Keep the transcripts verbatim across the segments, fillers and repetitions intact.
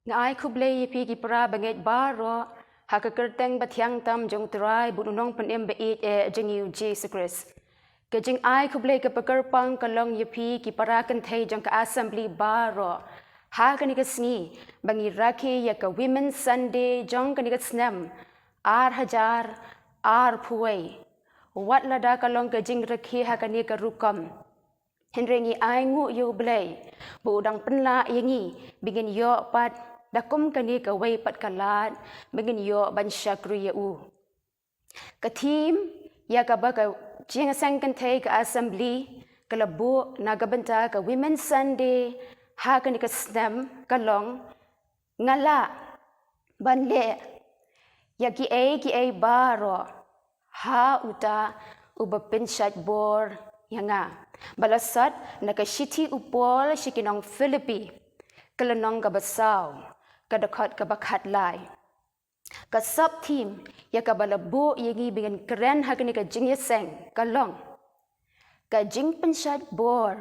Nga ai khublei ïa phi ki para bangeit baroh ha ka kyrteng bathiang tam jong U Trai bad U Nongpynim ba-ïeit eh jong ngi U Jisu Khrist. Ka jingai khublei kaba kyrpang ka long ïa phi ki para kynthei jong ka Assembly baroh ha kane ka sngi ba ngi rakhe ïa ka Women's Sunday jong kane ka snem ar hajar arphew wei. Wat lada ka long ka jingrakhe ha kane ka rukom, hynrei ngi ainguh ïa U Blei ba U dang pynlah ïa ngi ba ngin ïoh pat da kum kane kawei pat ka lad ba ngin ïoh ban shakri ïa U. Ka theme ïa kaba ka jingïaseng kynthei ka Assembly ka la buh na ka bynta ka Women's Sunday ha kane ka snem ka long: Nga lah ban leh ïa kiei kiei baroh ha Uta uba pynshait bor ïa nga. Ba la sot na ka shithi U Paul sha ki nong Philippi, ka lynnong kaba saw, ka dkhot kaba khatlai. Ka sub-theme ïa kaba la buh ïa ngi ba ngin kren ha kane ka jingïaseng ka long: Ka jingpynshait bor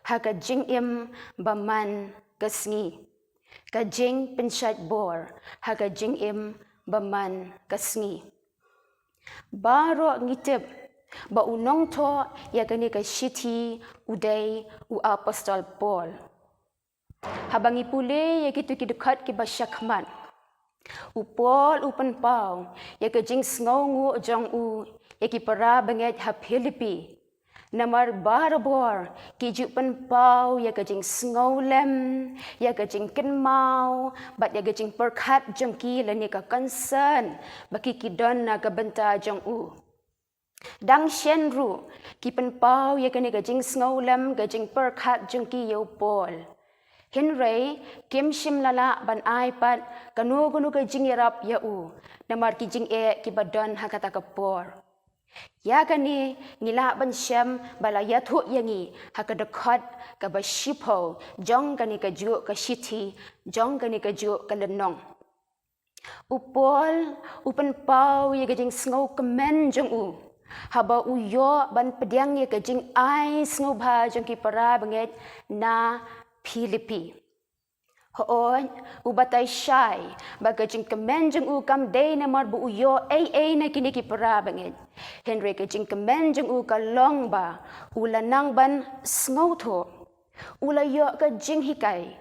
ha ka jingim ba man ka sngi. Ka jingpynshait bor ha ka jingim ba man ka sngi. Baroh ngi tip ba u nongthoh ïa kane ka shithi u dei u Apostol Paul. Haba ngi pule ïa kito ki dkhot kiba shakhmat, u Paul u pynpaw ïa ka jingsngewnguh jong u ïa ki para bangeit ha Philippi. Namar barabor ki ju pynpaw ïa ka jingsngewlem, ïa ka jingkynmaw bad ïa ka jingpyrkhat jong ki lane ka concern ba ki ki don na ka bynta jong u. Dang shen ruh ki pynpaw ïa kane ka jingsngewlem, ka jingpyrkhat jong ki ïa u Paul. Hynrei kim shym la lah ban ai pat kano kano ka jingïarap ïa u namar ki jingeh kiba don ha kata ka por. Ïa kane ngi lah ban shem ba la ïathuh ïa ngi ha ka dkhot kaba shiphew jong kane kajuh ka shithi, jong kane kajuh ka lynnong. U Paul u pynpaw ïa ka jingsngewkmen jong u haba u ïoh ban pdiang ïa ka jingai sngewbha jong ki para bangeit na Philippi. Hooid, u batai shai ba ka jingkmen jong u kam dei namar ba u ïoh ei ei na kine ki para bangeit. Hynrei ka jingkmen jong u ka long ba u la nang ban sngewthuh, u la ïoh ka jinghikai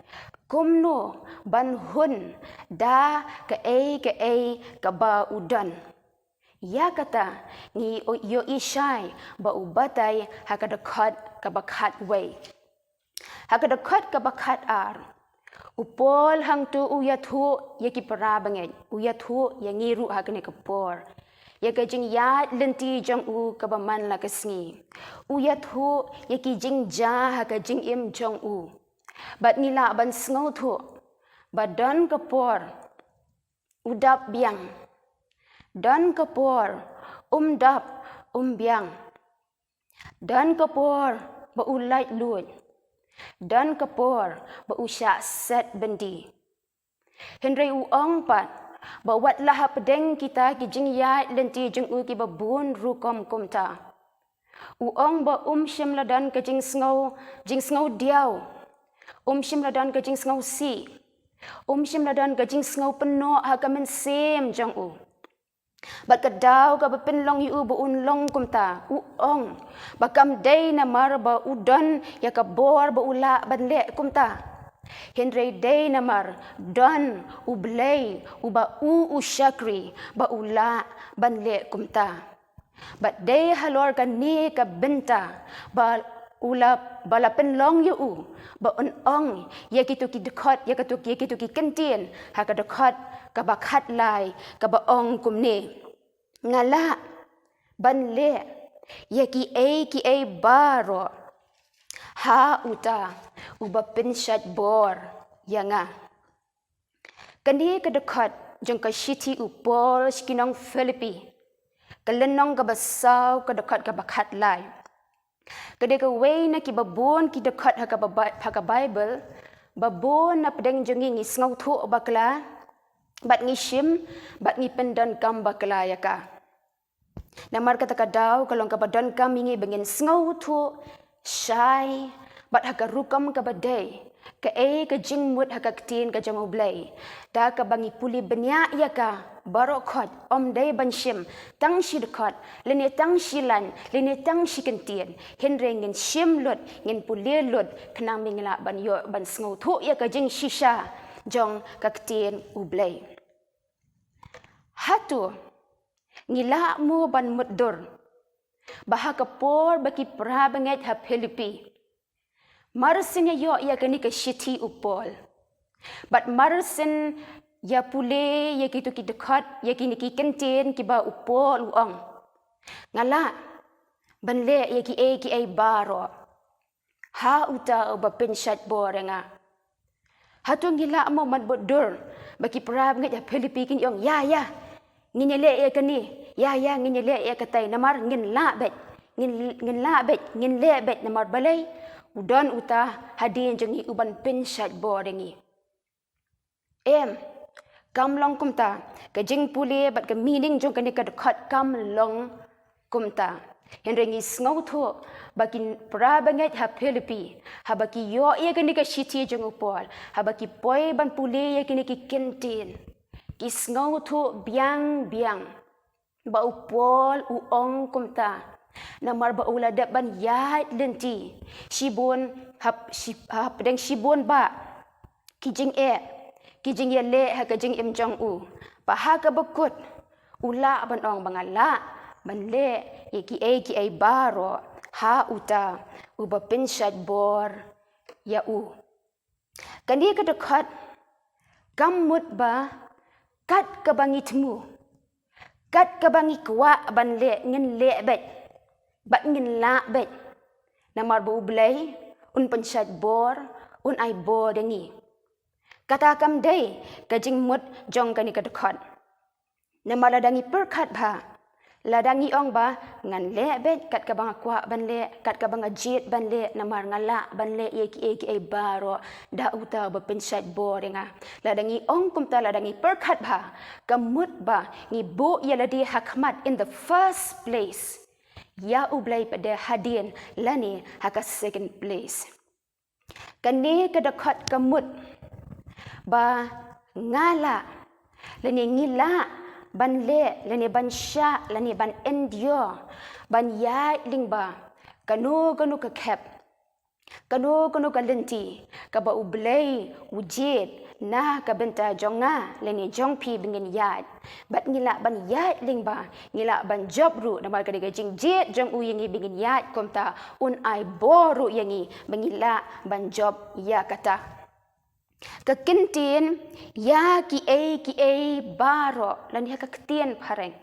kumno ban hun da kaei kaei kaba u don. Ïa kata ngi ïohi shai ba u batai ha ka dkhot kaba khatwei. Ha ka dkhot kaba khatar, u Paul hangto u ïathuh ïa ki para bangeit, u ïathuh ïa ngi ruh ha kane ka por ïa ka jingïaid lynti jong u kaba man la ka sngi. U ïathuh ïa ki jingjia ha ka jingim jong u. Bad ngi lah ban sngewthuh ba don ka por u dap biang, don ka por um dap um biang, don ka por ba u laitluid, don ka por ba u shah set byndi. Hynrei u ong pat ba wat la hapdeng kita ki jingïaid lynti jong u kiba bun rukom kumta, u ong ba um shym la don ka jingsngew, jingsngewdiaw, um shym la don ka jingsngewsih, um shym la don ka jingsngewpynnoh ha ka mynsiem jong u. Bad ka daw kaba pynlong ïa u ba un long kumta, u ong ba kam dei namar ba u don ïa ka bor ba u lah ban leh kumta, hynrei dei namar don U Blei uba u u shakri ba u lah ban leh kumta. Bad dei halor kane ka bynta ba u la, ba la pynlong ïa u ba un ong ïa kito ki dkhot, ïa kito, ïa kito ki kyntien ha ka dkhot kaba khatlai kaba ong kumne: Nga lah ban leh ïa kiei kiei baroh ha Uta uba pynshait bor ïa nga. Kane ka dkhot jong ka shithi u Paul sha ki nong Philippi, ka lynnong kaba saw, ka dkhot kaba khatlai, ka dei kawei na kiba bun ki dkhot ha ka ba-, ha ka Baibl ba bun na pdeng jong ngi ngi sngewthuh bakla bad ngi shim bad ngi pyndonkam bakla ïa ka. Namar kata ka daw ka long kaba donkam ïa ngi ba ngin sngewthuh shai bad ha ka rukom kaba dei Kaei ka jingmut ha ka ktien ka jong U Blei? Da kaba ngi pule bniah ïa ka baroh khoit, ym dei ban shim tang shi dkhot, lane tang shi lain, lane tang shi kyntien. Hynrei ngin shim lut, ngin pule lut, khnang ba ngin lah ban ïoh ban sngewthuh ïa ka jingshisha jong ka ktien U Blei. Hato ngi lah mo ban mutdur ba ha ka por ba ki para bangeit ha Philippi mar shen ïa ïoh ïa kane ka shithi u Paul, bad mar shen ïa pule ïa kito ki dkhot, ïa kine ki kyntien kiba u Paul u ong, nga lah ban leh ïa kiei kiei baroh ha uta uba pynshait bor ïa nga. Hato ngi lah mo ban mutdur ba ki para bangeit ha Philippi kin ong, ïa, ïa, ngin ïa leh ïa kane, ïa, ïa, ngin ïa leh ïa katai, namar ngin lah beit, ngin, ngin lah beit, ngin leh beit, namar balei? U don uta hadien jong ngi uban pynshait bor ïa ngi. Em, kam long kumta. Ka jingpule bad ka meaning jong kane ka dkhot kam long kumta. Hynrei ngi sngewthuh ba ki para bangeit ha Philippi, haba ki ïoh ïa kane ka shithi jong u Paul, haba ki poi ban pule ïa kine ki kyntien, ki sngewthuh biang biang ba u Paul u ong kumta, namar ba u la dep ban ïaid lynti shibun, hap, shi-, hapdeng shibun bah ki jingeh, ki jingïaleh ha ka jingim jong u. Ba ha kaba kut u lah ban ong ba nga lah ban leh ïa kiei kiei baroh ha uta uba pynshait bor ïa u. Kane ka dkhot kam mut ba kat kaba ngi thmu, kat kaba ngi kwah ban leh, ngin leh beit bad ngin lah beit, namar ba U Blei un pynshait bor, un ai bor ïa ngi. Kata kam dei ka jingmut jong kane ka dkhot. Namar lada ngi pyrkhat bha, lada ngi ong ba ngan leh beit kat kaba nga kwah ban leh, kat kaba nga jied ban leh, namar nga lah ban leh ïa kiei kiei baroh da uta uba pynshait bor ïa nga, lada ngi ong kumta, lada ngi pyrkhat bha, ka mut ba ngi buh ïa lade ha khmat in the first place, ïa U Blei pat de hadien, lane ha ka second place. Kane ka dkhot ka mut ba nga lah, lane ngi lah ban leh, lane ban shah, lane ban endure, ban ïaid lyngba kano kano ka khep, kano kano ka lynti kaba U Blei u jied na ka bynta jong nga lane jong phi ba ngin ïaid. Bad ngi lah ban ïaid lyngba, ngi lah ban jop ruh, namar ka dei ka jingjied jong u ïa ngi ba ngin ïaid kumta, un ai bor ruh ïa ngi ba ngi lah ban jop ïa kata. Ka kyntien ïa kiei kiei baroh, lane ha ka ktien phareng,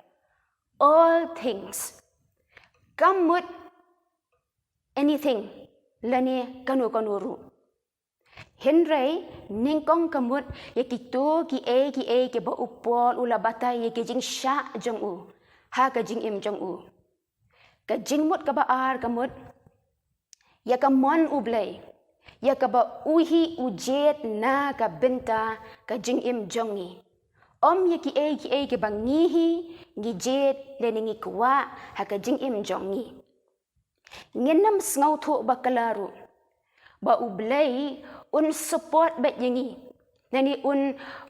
all things, kam mut anything, lane kano kano ruh. Hynrei nyngkong ka mut ïa kito kiei kiei kiba u Paul u la batai ïa ki jingshah jong u ha ka jingim jong u. Ka jingmut kaba ar ka mut ïa ka mon U Blei, ïa kaba u hi u jied na ka bynta ka jingim jong ngi. Ym ïa kiei kiei kiba ngi hi ngi jied lane ngi kwah ha ka jingim jong ngi. Ngin ym sngewthuh bakla ruh ba U Blei un support beit ïa ngi, lane un,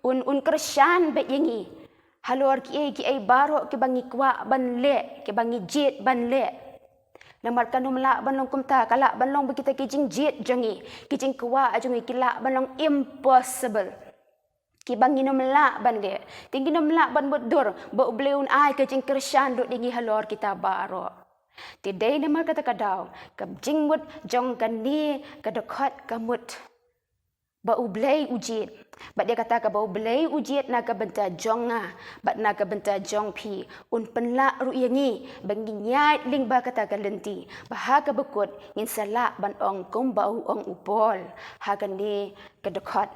un, un kyrshan beit ïa ngi halor kiei kiei baroh kiba ngi kwah ban leh, kiba ngi jied ban leh. Namar kan ym lah ban long kumta, ka lah ban long ba kita ki jingjied jong ngi, ki jingkwah jong ngi ki lah ban long impossible, kiba ngin ym lah ban leh. Te ngin ym lah ban mutdur ba U Blei un ai ka jingkyrshan ruh ïa ngi halor kita baroh. Te dei namar kata ka daw ka jingmut jong kane ka dkhot ka mut ba U Blei u jied, bad ïa kata kaba U Blei u jied na ka bynta jong nga bad na ka bynta jong phi, un pynlah ruh ïa ngi ba ngin ïaid lyngba kata ka lynti, ba ha kaba kut ngin sa lah ban ong kumba u ong u Paul ha kane ka dkhot.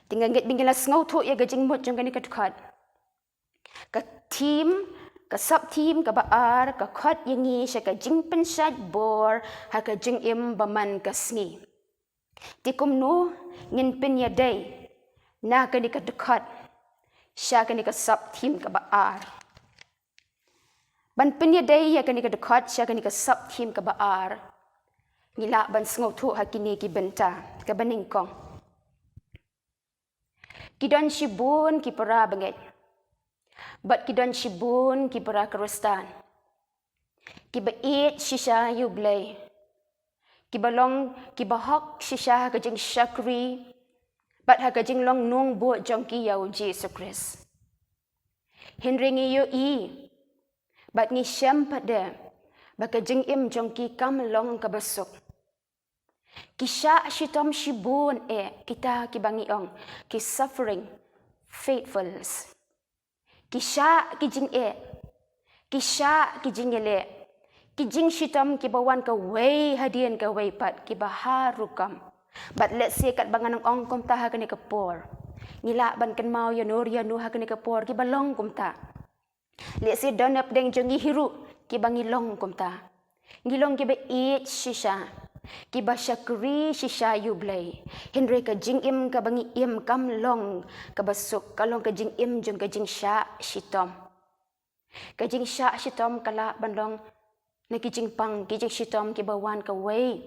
Te nga ngeit ba ngi la sngewthuh ïa ka jingmut jong kane ka dkhot. Ka theme, ka sub theme kaba ar ka khot ïa ngi sha ka jingpynshait bor ha ka jingim ba man ka sngi. Te kumno ngin pynïadei na kane ka dkhot sha kane ka sub theme kaba ar? Ban pynïadei ïa kane ka dkhot sha kane ka sub theme kaba ar, Ngi lah ban sngewthuh ha kine ki bynta, kaba nyngkong. Ki don shibun ki para bangeit. Bad ki don shibun ki para Khristan. Kiba ïeit shisha ïa u Blei. Kiba long, kiba hok shisha ha ka jingshakri. Bad ha ka jinglong nongbud jong ki ïa u Jisu Khrist. Hynrei ngi ïohi. Bad ngi shem pat de. Ba ka jingim jong ki kam long kaba suk. Ki shah shitom shibun eh, kita kiba ngi ong, ki suffering faithfuls. Ki shah ki jingeh, ki shah ki jingïaleh, ki jingshitom kiba wan kawei hadien kawei pat, kiba ha rukom. Bad let's say katba ngan ong kumta ha kane ka por. Ngi lah ban kynmaw ïano ïano ha kane ka por, kiba long kumta. Let's say don hapdeng jong ngi hi ruh, kiba ngi long kumta. Ngi long kiba ïeit shisha. Kiba shakri shisha ïa u Blei. Hynrei ka jingim kaba ngi im kam long kaba suk, ka long ka jingim jong ka jingshah shitom. Ka jingshah shitom ka lah ban long na ki jingpang, ki jingshitom kiba wan kawei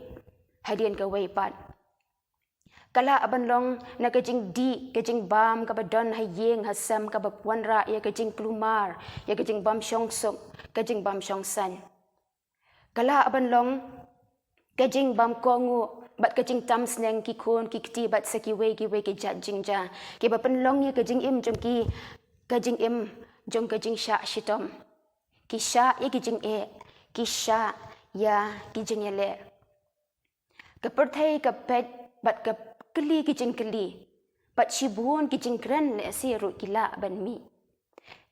hadien kawei pat. Ka lah ban long na ka jingdih, ka jingbam kaba don ha ïing ha sem, kaba wanrah ïa ka jingkulmar, ïa ka jingbym shong suk, ka jingbym shong saiñ. Ka lah ban long ka jingbym kohnguh, bad ka jingtam sneng ki khun ki kti bad sa kiwei kiwei ki jait jingjia, kiba pynlong ïa ka jingim jong ki, ka jingim jong ka jingshah shitom. Ki shah ïa ki jingeh, ki shah ïa ki jingïaleh. Ka pyrthei ka peit bad ka kylli ki jingkylli. Bad shibun ki jingkren lehse ruh ki lah ban mih.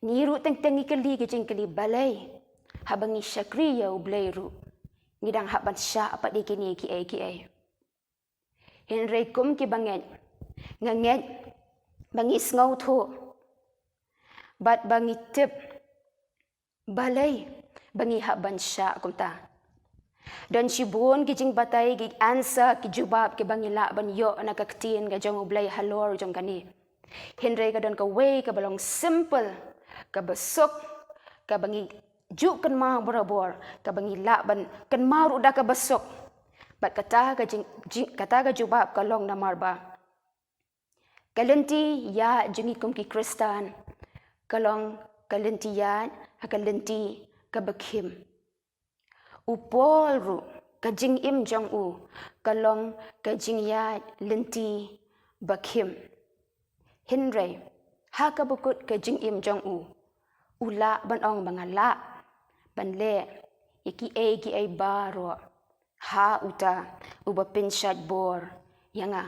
Ngi ruh teng teng ngi kylli ki jingkylli balei. Haba ngi shakri ïa u Blei ruh. Ngi dang hap ban shah pat ïa kine kiei kiei. Hynrei kum kiba ngeit. Nga ngeit ba ngi sngewthuh. Bad ba ngi tip. Balei, ba ngi hap ban shah kumta. Don shibun ki jingbatai ki answer ki jubab kiba ngi lah ban ïoh na ka ktien ka jong u Blei halor jong kane. Hynrei ka don kawei kaba long simple, kaba suk, kaba ngi ju kynmaw barabor, kaba ngi lah ban kynmaw ruh da kaba suk. Bad kata ka jing, jing, kata ka jubab ka long namar ba. Ka lynti ïaid jong ngi kum ki Khristan. Ka long ka lynti ïaid, ha ka lynti kaba khim. U Paul ruh, ka jingim jong u, ka long ka jingïaid lynti ba khim. Hynrei, ha kaba kut ka jingim jong u. U lah ban ong ba nga lah, ban leh, ïa kiei kiei baroh. Ha uta, uba pynshait bor, ïa nga.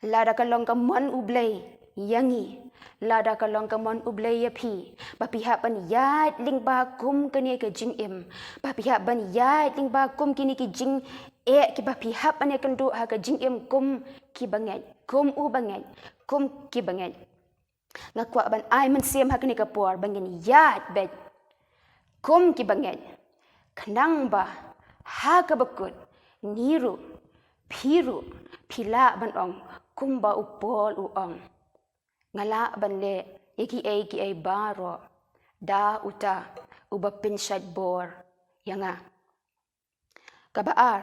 Lada ka long ka mon u Blei, ïa ngi. Lada ka long ka mon u Blei ïa phi. Ba phi hap ban ïaid lyngba kum kane ka jingim. Ba phi hap ban ïaid lyngba kum kine ki jingeh kiba phi hap ban ïakynduh ha ka jingim kum kiba ngeit. Kum uba ngeit. Kum kiba ngeit. Nga kwah ban ai mynsiem ha kane ka por, ba ngin ïaid beit. Kum kiba ngeit. Khnang ba, ha kaba kut, ngi ruh, phi ruh, phi lah ban ong, kumba u Paul u ong. Nga lah ban leh, ïa kiei kiei baroh, da uta, uba pynshait bor, ïa nga. Kaba ar.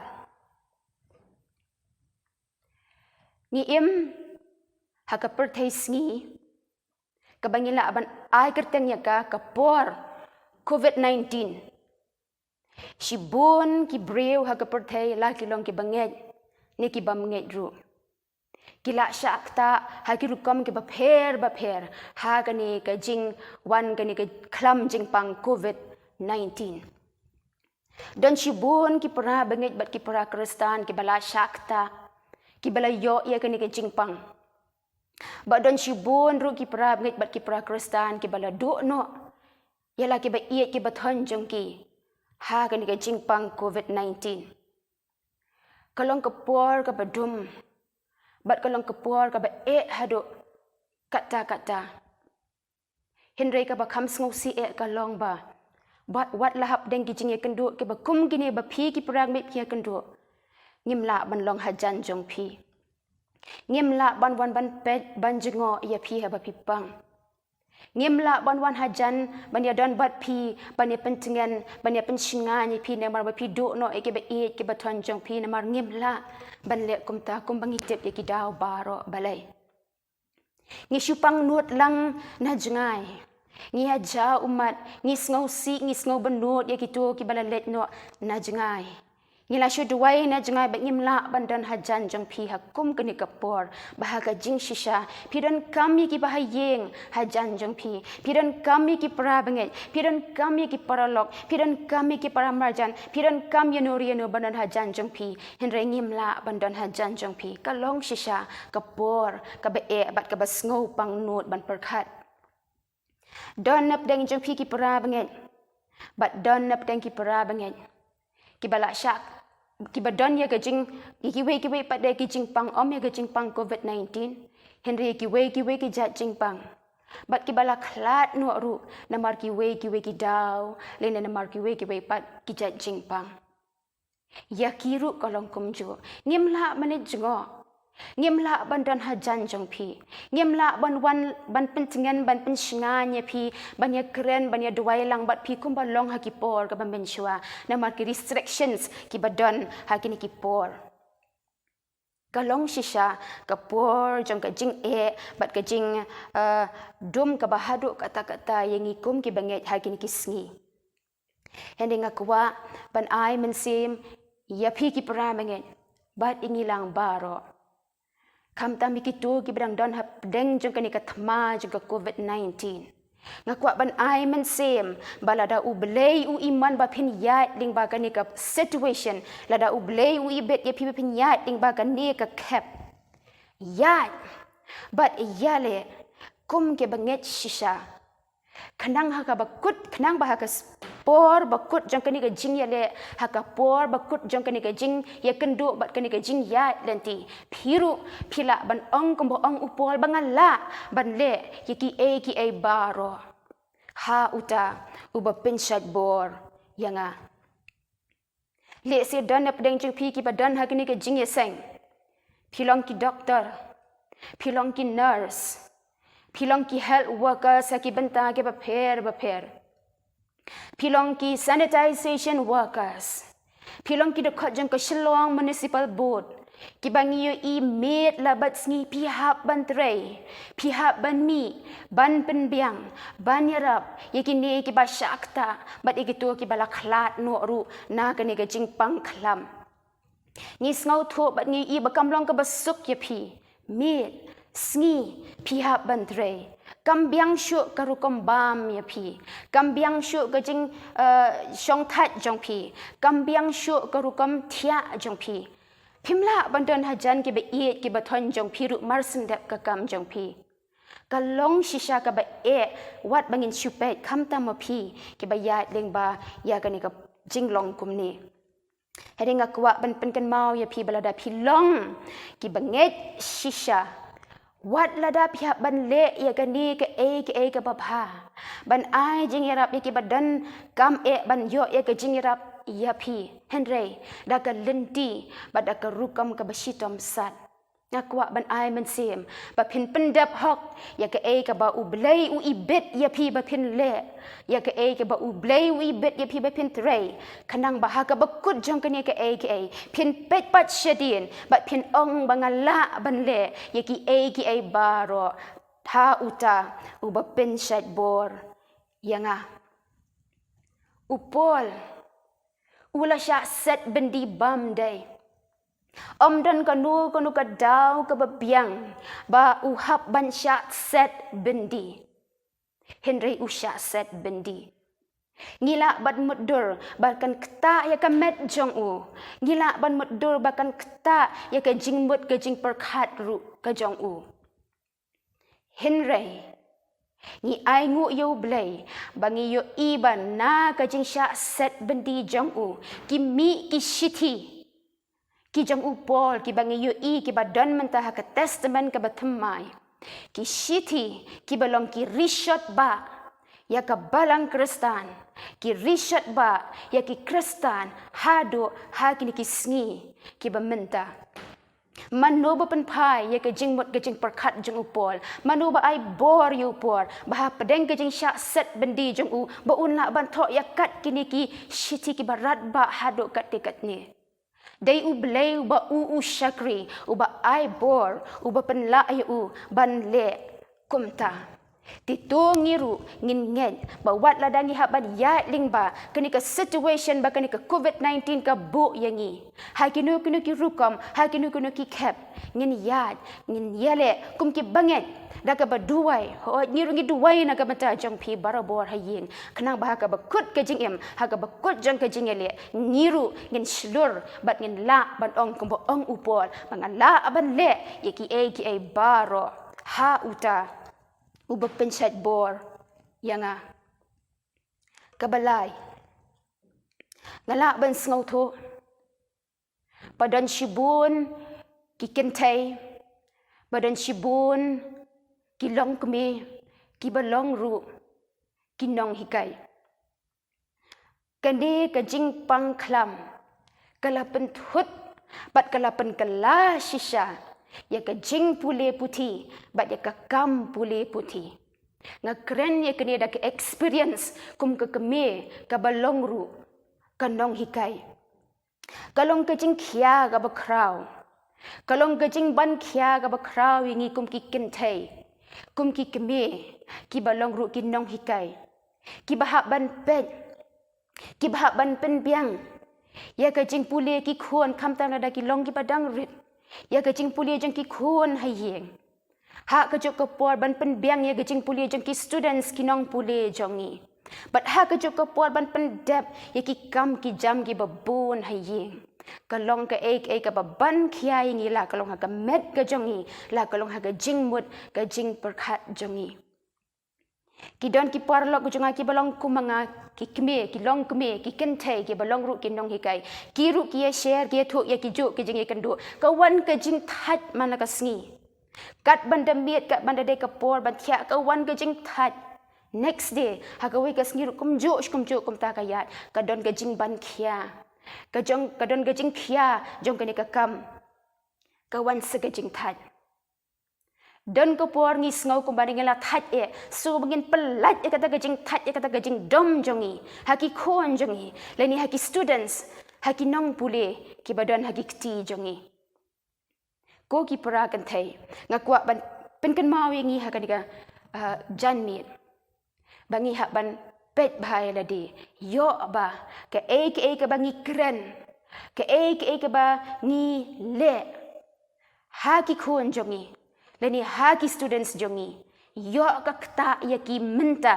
Ngi im ha ka pyrthei sngi, kaba ngi lah ban ai kyrteng ïa ka ka por covid nineteen. Shibun ki briew ha ka pyrthei la ki long kiba ngeit, ne kibym ngeit ruh. Ki la shah ktah ha ki rukom kiba pher ba pher, ha kane ka jingwan kane ka khlam jingpang covid nineteen. Don shibun ki para bangeit bad ki para Khristan kiba la shah ktah, kiba la ïoh ïa kane ka jingpang. Bad don shibun ruh ki para bangeit bad ki para Khristan kiba la duh noh ïa la kiba ïeit kiba thoh jong ki ha kane ka jingpang covid nineteen. Ka long ka por kaba dum, bad ka long ka por kaba eh haduh katta katta. Hynrei kaba kham sngewsih eh ka long ba, bad wat la hapdeng ki jingïakynduh kiba kum kine ba phi ki para bangeit phi ïakynduh, ngim lah ban long hajan jong phi. Ngim lah ban wan ban peit ban jngoh ïa phi haba phi pang. Ngim lah ban wan hajan ban ïadon bad phi, ban ïa pyntngen, ban ïa pynshngaiñ ïa phi, namar ba phi duh noh ïa kiba ïeit kiba thon jong phi, namar ngim lah ban leh kumta kumba ngi tip ïa ki daw baroh balei. Ngi shu pang nud lang na jngai. Ngi haja ummat, ngi sngewsih, ngi sngew bynnud ïa kito kiba la leit noh na jngai. Ngi la shu duwai na jngai bad ngim lah ban don hajan jong phi ha kum kane ka por, ba ha ka jingshisha phi donkam ïa kiba ha ïing hajan jong phi, phi donkam ïa ki para bangeit, phi donkam ïa ki paralok, phi donkam ïa ki para marjan, phi donkam ïano re ïano ban don hajan jong phi. Hynrei ngim lah ban don hajan jong phi. Ka long shisha ka por kaba eh bad kaba sngew pang nud ban pyrkhat. Don napdeng jong phi ki para bangeit, bad don napdeng ki para bangeit kiba la shah, kiba don ïa ka jing, ïa kiwei kiwei pat de ki jingpang, ym ïa ka jingpang covid nineteen, hynrei ïa kiwei kiwei ki jait jingpang, bad kiba la khlad noh ruh namar kiwei kiwei ki daw, lane namar kiwei kiwei pat ki jait jingpang. Ïa ki ruh ka long kumjuh. Ngim lah ban leit jngoh. Ngim lah ban don hajan jong phi. Ngim lah ban wan ban pyntngen, ban pynshngaiñ ïa phi, ban ïa kren, ban ïa duwai lang bad phi kumba long ha ki por kaba mynshuwa, namar ki restrictions kiba don ha kine ki por. Ka long shisha ka por jong ka jingeh bad ka jing, eh, dum kaba haduh katta katta ïa ngi kum ki bangeit ha kine ki sngi. Hynrei nga kwah ban ai mynsiem ïa phi ki para bangeit bad ïa ngi lang baroh, khamtam ïa kito kiba dang don hapdeng jong kane ka thma jong ka covid nineteen. Nga kwah ban ai mynsiem ba lada U Blei u ïman ba phin ïaid lyngba kane ka situation, lada U Blei u ibit ïa phi ba phin ïaid lyngba kane ka khep, ïaid bad ïaleh kum ki bangeit shisha. Khnang ha kaba kut, khnang ba ha ka s-, por ba kut jong kane ka jingïaleh, ha ka por ba kut jong kane ka jingïakynduh bad kane ka jingïaid lynti, phi ruh phi lah ban ong kumba ong u Paul ba nga lah ban leh ïa kiei kiei baroh ha uta uba pynshait bor ïa nga. Lehse don napdeng jong phi kiba don ha kane ka jingïaseng. Phi long ki doktor, phi long ki nurse, phi long ki health workers ha ki bynta kiba pher ba pher. Phi long ki sanitization workers. Phi long ki dkhot jong ka Shillong Municipal Board, kiba ngi ïohi miet la bad sngi phi hap ban trei, phi hap ban mih, ban pynbiang, ban ïarap ïa kine kiba shah ktah bad ïa kito kiba la khlad noh ruh na kane ka jingpang khlam. Ngi sngewthuh bad ngi ïohi ba kam long kaba suk ïa phi. Miet, sngi, phi hap ban trei. Kam biang shuh ka rukom bam ïa phi. Kam biang shuh ka jing, eh, shongthait jong phi. Kam biang shuh ka rukom thiah jong phi. Phim lah ban don hajan kiba ïeit kiba thon jong phi ruh mar shen dep ka kam jong phi. Ka long shisha kaba eh wat ba ngin shu peit khamtam ma phi kiba ïaid lyngba ïa kane ka jinglong kumne. Hynrei nga kwah ban pynkynmaw ïa phi ba lada phi long kiba ngeit shisha, wat lada phi hap ban leh ïa kane kaei kaei kaba bha, ban ai jingïarap ïa kiba donkam eh ban ïoh ïa ka jingïarap ïa phi, hynrei da ka lynti bad da ka rukom kaba shitom sat. Nga kwah ban ai mynsiem ba phin pyndep hok ïa kaei kaba U Blei u ibit ïa phi ba phin leh, ïa kaei kaba U Blei u ibit ïa phi ba phin trei, khnang ba ha kaba kut jong kane kaei kaei phin peit pat shadien bad phin ong ba nga lah ban leh ïa kiei kiei baroh ha uta uba pynshait bor ïa nga. U Paul u la shah set byndi bymdei. Ym don kano kano ka daw kaba biang ba u hap ban shah set byndi. Hynrei u shah set byndi. Ngi lah ban mutdur ba kan ktah ïa ka met jong u. Ngi lah ban mutdur ba kan ktah ïa ka jingmut ka jingpyrkhat ruh ka jong u. Hynrei ngi ainguh ïa U Blei ba ngi ïohi ba na ka jingshah set byndi jong u, ki mih ki shithi ki jong u Paul kiba ngi ïohi kiba don mynta ha ka Testament kaba thymmai, ki shithi kiba long ki rishot ba ïa ka balang Khristan, ki rishot ba ïa ki Khristan haduh ha kine ki sngi kiba mynta. Mano ba pynphai ïa ka jingmut ka jingpyrkhat jong u Paul? Mano ba ai bor ïa u Paul ba hapdeng ka jingshah set byndi jong u, ba un lah ban thoh ïa kat kine ki shithi kiba radbah haduh katne katne? Dei U Blei uba u u shakri, uba ai bor, uba pynlah ïa u ban leh kumta. Te to ngi ruh ngin ngeit ba wat lada ngi hap ban ïaid lyngba kane ka situation ba kane ka covid nineteen ka buh ïa ngi ha kino kino ki rukom, ha kino kino ki khep, ngin ïaid, ngin ïaleh kum ki bangeit da kaba duwai. Hooid, ngi ruh ngi duwai na ka bynta jong phi barabor ha ïing, khnang ba ha kaba kut ka jingim, ha kaba kut jong ka jingïaleh, ngi ruh ngin shlur bad ngin lah ban ong kumba ong u Paul ba nga lah ban leh ïa kiei kiei baroh ha uta uba pynshait bor ïa nga. Kaba lai, nga lah ban sngewthuh ba don shibun ki kynthei, ba don shibun ki longkmie kiba long ruh ki nonghikai. Kane ka jingpang khlam ka la pynthut bad ka la pynkylla shisha ïa ka jingpule puthi bad ïa ka kam pule puthi. Nga kren ïa kane da ka experience kum ka kmie kaba long ruh ka nonghikai. Ka long ka jingkhia kaba khraw, ka long ka jingban khia kaba khraw ïa ngi kum ki kynthei, kum ki kmie kiba long ruh ki nonghikai, kiba hap ban peit, kiba hap ban pynbiang ïa ka jingpule ki khun, khamtam lada ki long kiba dang rit, ïa ka jingpule jong ki khun ha ïing. Ha kajuh ka por ban pynbiang ïa ka jingpule jong ki students, ki nongpule jong ngi, bad ha kajuh ka por ban pyndep ïa ki kam ki jam kiba bun ha ïing, ka long kaei kaei kaba ban khia ïa ngi, la ka long ha ka met ka jong ngi, la ka long ha ka jingmut ka jingpyrkhat jong ngi. Ki don ki paralok jong nga kiba long kum ma nga, ki kmie, ki longkmie, ki kynthei kiba long ruh ki nonghikai. Ki ruh ki ïa share, ki ïathuh ïa kijuh ki jingïakynduh. Ka wan ka jingthait man la ka sngi. Kat ban da miet, kat ban da dei ka por ban thiah, ka wan ka jingthait. Next day, ha kawei ka sngi ruh kumjuh kumjuh kumta ka ïaid, ka don ka jingban khia. Ka jong, ka don ka jingkhia jong kane ka kam. Ka wan sa ka jingthait. Don ka por ngi sngew kumba ngi la thait eh, shu ba ngin pyllait ïa kata ka jingthait, ïa kata ka jingdom jong ngi ha ki khun jong ngi, lane ha ki students, ha ki nongpule kiba don ha ki kti jong ngi. Ko ki para kynthei, nga kwah ban pynkynmaw ïa ngi ha kane ka, ah, janmiet ba ngi hap ban peit bha ïa lade, ïoh ba kaei kaei kaba ngi kren, kaei kaei kaba ngi leh ha ki khun jong ngi, lane ha ki students jong ngi, ïoh ka ktah ïa ki mynta,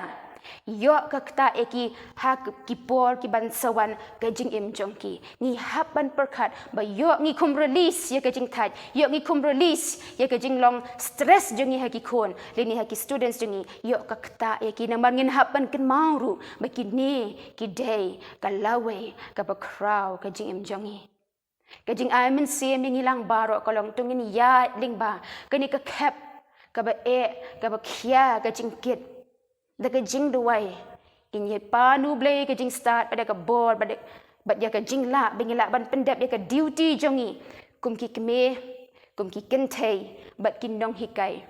ïoh ka ktah ïa ki ha ki por kiban sa wan ka jingim jong ki. Ngi hap ban pyrkhat ba ïoh ngi khum release ïa ka jingthait, ïoh ngi khum release ïa ka jinglong stress jong ngi ha ki khun, lane ha ki students jong ngi, ïoh ka ktah ïa ki. Namar ngin hap ban kynmaw ruh ba kine ki dei ka lawei kaba khraw ka jingim jong ngi. Ka jingai mynsiem ïa ngi lang baroh ka long to ngin ïaid lyngba kane ka khep kaba eh, kaba khia, ka jingkit da ka jingduwai. Ngin ïa pan U Blei ka jingstad bad ïa ka bor bad, bad ïa ka jinglah ba ngi lah ban pyndep ïa ka duty jong ngi kum ki kmie, kum ki kynthei bad ki nonghikai.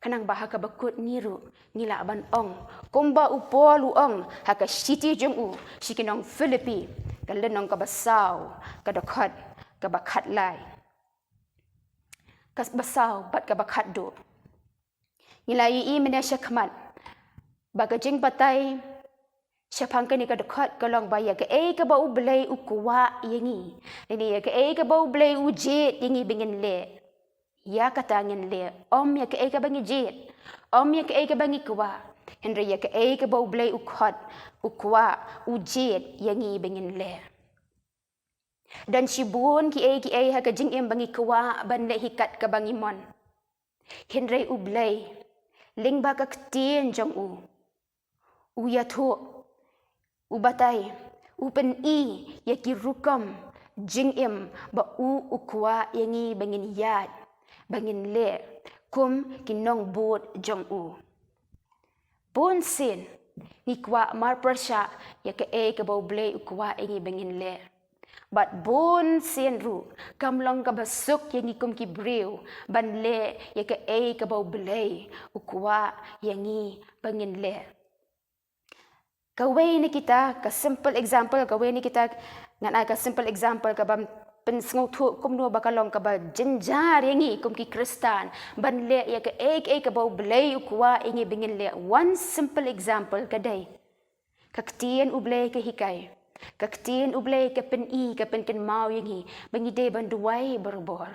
Khnang ba ha kaba kut ngi ruh ngi lah ban ong kumba u Paul u ong ha ka shithi jong u sha ki nong Philippi, ka lynnong kaba saw, ka dkhot kaba khatlai, kaba saw bad kaba khatduh. Ngi la ïohi mynne shakhmat ba ka jingbatai shaphang kane ka dkhot ka long ba ïa kaei kaba U Blei u kwah ïa ngi, lane ïa kaei kaba U Blei u jied ïa ngi ba ngin leh, ïa kata ngin leh. Ym ïa kaei kaba ngi jied, ym ïa kaei kaba ngi kwah, hynrei ïa kaei kaba U Blei u khot, u kwah, u jied ïa ngi ba ngin leh. Don shibun kiei kiei ha ka jingim ba ngi kwah ban leh hi kat kaba ngi mon. Hynrei U Blei lyngba ka ktien jong u, u ïathuh, u batai, u pyni ïa ki rukom jingim ba u u kwah ïa ngi ba ngin ïaid, ba ngin leh kum ki nongbud jong u. Bun sien ngi kwah marpyrshah ïa kaei kaba U Blei u kwah ïa ngi ba ngin leh. Bad bun sien ruh kam long kaba suk ïa ngi kum ki briew ban leh ïa kaei kaba U Blei u kwah ïa ngi ba ngin leh. Kawei na kita ka simple example, kawei na kita ngan ai ka simple example kaba pynsngewthuh kumno ba ka long kaba jynjar ïa ngi kum ki Khristan ban leh ïa kaei kaei kaba U Blei u kwah ïa ngi ba ngin leh. One simple example ka dei ka Ktien U Blei ka hikai, ka Ktien U Blei ka pyni, ka pynkynmaw ïa ngi ba ngi dei ban duwai barabor,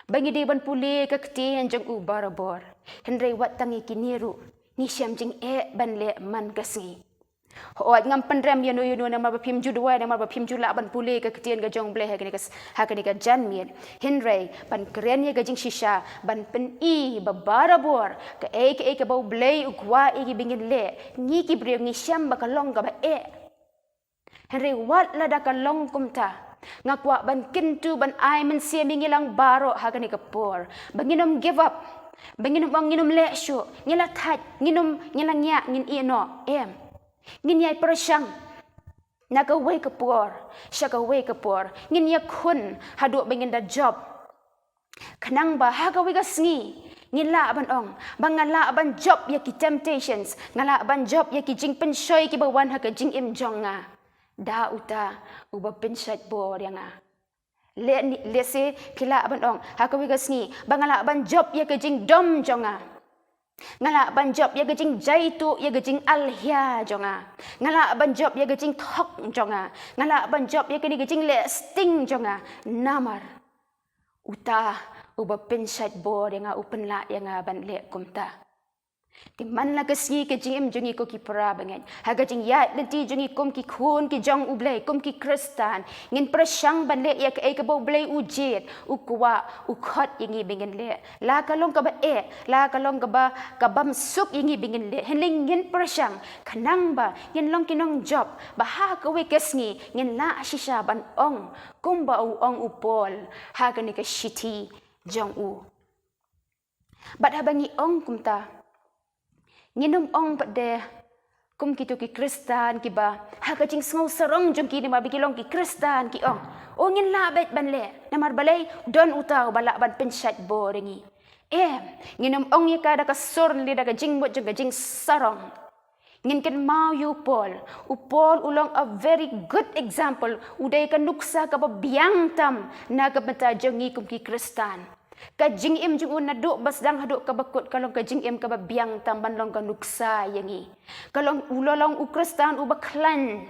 ba ngi dei ban pule ka Ktien jong U barabor. Hynrei wat tang ïa kine ruh ngi shem jingeh ban leh man ka sngi. Hooid, ngam pynrem ïano ïano namar ba phim ju duwai, namar ba phim ju lah ban pule ka Ktien ka jong U Blei ha kane ka s-, ha kane ka janmiet. Hynrei ban kren ïa ka jingshisha, ban pyni ba barabor kaei kaei kaba U Blei u kwah ïa ngi ba ngin leh, ngi ki briew ngi shem ba ka long kaba eh. Hynrei wat lada ka long kumta, nga kwah ban kyntu, ban ai mynsiem ïa ngi lang baroh ha kane ka por ba ngin ym give up, ba ngin ym ong ngin ym leh shuh, ngi la thait, ngin ym, ngi la ngiah, ngin ïeh noh. Em. Ngin ïai pyrshang na kawei ka por sha kawei ka por, ngin ïakhun haduh ba ngin da jop. Khnang ba ha kawei ka sngi ngin lah ban ong ba nga lah ban jop ïa ki temptations, nga lah ban jop ïa ki jingpynshoi kiba wan ha ka jingim jong nga da uta uba pynshait bor ïa nga. Leh ni, lehse phi lah ban ong ha kawei ka sngi ba nga lah ban jop ïa ka jingdom jong nga. Nga lah ban jop ïa ka jingjaituh, ïa ka jingalhia jong nga. Nga lah ban jop ïa ka jingthok jong nga. Nga lah ban jop ïa kane ka jingleh sting jong nga. Namar uta uba pynshait bor ïa nga u pynlah ïa nga ban leh kumta. Te man la ka sngi ka jingim jong ngi ko ki para bangeit, ha ka jingïaid lynti jong ngi kum ki khun ki jong U Blei, kum ki Khristan, ngin pyrshang ban leh ïa kaei kaba U Blei u jied, u kwah, u khot ïa ngi ba ngin leh. La ka long kaba eh, la ka long kaba, ka bym suk ïa ngi ba ngin leh, hynrei ngin pyrshang khnang ba ngin long ki nongjop ba ha kawei ka sngi ngin lah shisha ban ong kumba u ong u Paul ha kane ka shithi jong u. Bad haba ngi ong kumta, ngin ym ong pat de kum kito ki Khristan kiba ha ka jingsngewsarong jong ki, namar ba ki long ki Khristan, ki ong, o, ngin lah beit ban leh, namar balei, don uta uba lah ban pynshait bor ïa ngi. Em, ngin ym ong ïa ka da ka sur ne da ka jingmut jong ka jingsarong. Ngin kynmaw ïa u Paul. U Paul u long a very good example. U dei ka nuksa kaba biang tam na ka bynta jong ngi kum ki Khristan. Ka jingim jong u naduh ba sdang haduh kaba kut ka long ka jingim kaba biang tam ban long ka nuksa ïa ngi. Ka long, u la long u Khristan uba khlaiñ.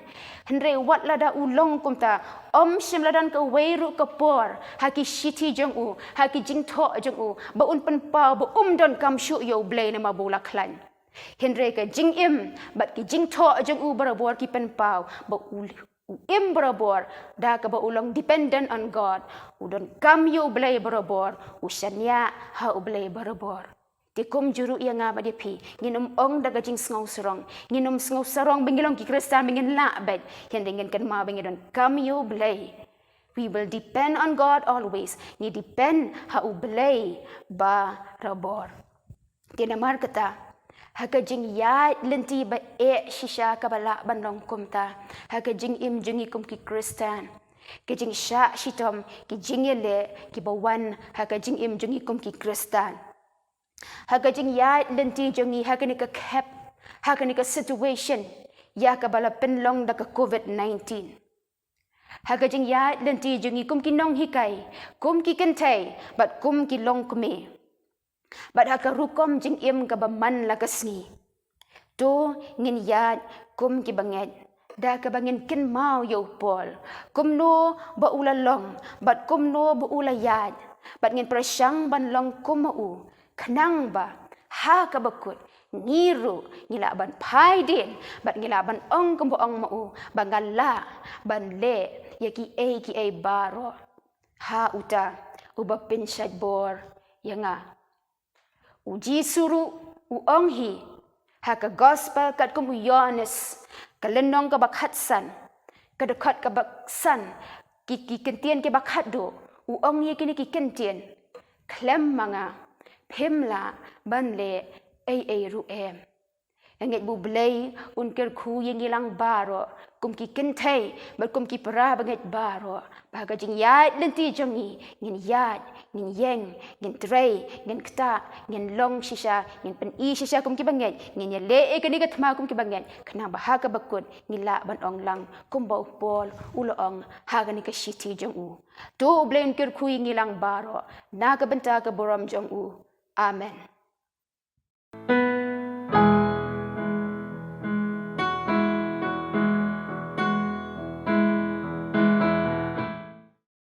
Hynrei wat lada u long kumta, ym shym la don kawei ruh ka por ha ki shithi jong u, ha ki jingthoh jong u, ba un pynpaw ba um donkam shuh ïa U Blei namar ba u la khlaiñ. Hynrei ka jingim bad ki jingthoh jong u barabor ki pynpaw ba u, u im barabor da kaba u long dependent on God. U donkam ïa U Blei barabor, u shaniah ha U Blei barabor. Te kumjuh ruh ïa nga bad ïa phi, ngin ym ong da ka jingsngewsarong, ngin ym sngewsarong ba ngi long ki Khristan ba ngin lah beit, hynrei ngin kynmaw ba ngi donkam ïa U Blei. We will depend on God always. Ngi depend ha U Blei barabor. Te namar kata, ha ka jingïaid lynti ba eh shisha kaba lah ban long kumta ha ka jingim jong ngi kum ki Khristan, ka jingshah shitom, ki jingïaleh kiba wan ha ka jingim jong ngi kum ki Khristan, ha ka jingïaid lynti jong ngi ha kane ka khep, ha kane ka situation ïa kaba la pynlong da ka covid nineteen. Ha ka jingïaid lynti jong ngi kum ki nonghikai, kum ki kynthei bad kum ki longkmie, bad ha ka rukom jingim kaba man la ka sngi. To ngin ïaid kum ki bangeit da kaba ngin kynmaw ïa u Paul, kumno ba u la long bad kumno ba u la ïaid, bad ngin pyrshang ban long kum ma u, khnang ba ha kaba kut ngi ruh ngi lah ban phai dien bad ngi lah ban ong kumba ong ma u, ba nga lah ban leh ïa kiei kiei baroh ha uta uba pynshait bor ïa nga. U Jisu ruh u ong hi ha ka Gospel katkum u Ïoannis, ka lynnong kaba khatsan, ka dkhot kaba san, ki, ki kyntien kiba khatduh, u ong ïa kine ki kyntien: Khlem ma nga phim lah ban leh ei ei ruh em. Nga ngeit ba U Blei un kyrkhu ïa ngi lang baroh, kum ki kynthei bad kum ki para bangeit baroh, ba ha ka jingïaid lynti jong ngi ngin ïaid, ngin ïeng, ngin trei, ngin ktah, ngin long shisha, ngin pyni shisha kum ki bangeit, ngin ïaleh ïa kane ka thma kum ki bangeit, khnang ba ha kaba kut ngin lah ban ong lang kumba U Paul u la ong ha kane ka shithi jong u. To U Blei un kyrkhu ïa ngi lang baroh na ka bynta ka burom jong u. Amen.